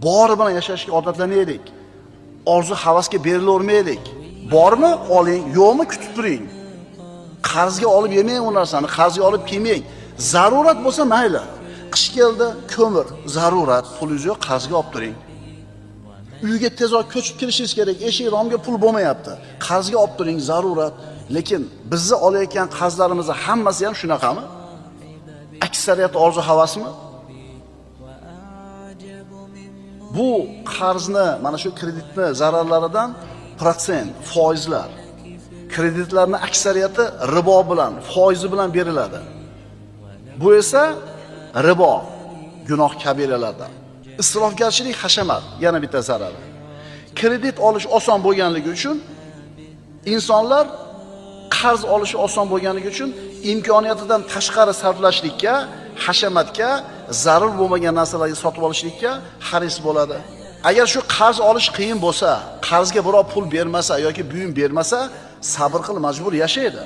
Bori bilan yashashga odatlanaylik. Orzu havasga berilavermaylik. Bormi oling, yo'qmi kutib turing. Qarzga olib yemang u narsani, qarzga olib kiymang. Zarurat bo'lsa mayli. Qish keldi, ko'mir zarurat, pulingiz yo'q, qarzga olib turing. Uyga tezroq ko'chib kirishingiz kerak, eshik romga pul bo'lmayapti. Qarzga olib turing, zarurat. Lekin bizni olayotgan qarzlarimizni hammasi ham shunaqami? Aksariyati orzu havasmi? Bu qarzni, mana shu kreditni zararlaridan protsent, foizlar. Kreditlarning aksariyati ribo bilan, foizi bilan beriladi. Bu esa ribo, gunoh kabiralardan. Isrofgarchilik, hashamat yana bitta zarari. Kredit olish oson bo'lganligi uchun insonlar qarz olishi oson bo'lganligi uchun imkoniyatidan tashqari sarflashlikka, hashamatga, zarur bo'lmagan narsalarga sotib olishlikka haris bo'ladi. Agar shu qarz olish qiyin bo'lsa, qarzga birov pul bermasa yoki buyum bermasa, sabr qilib majbur yashaydi.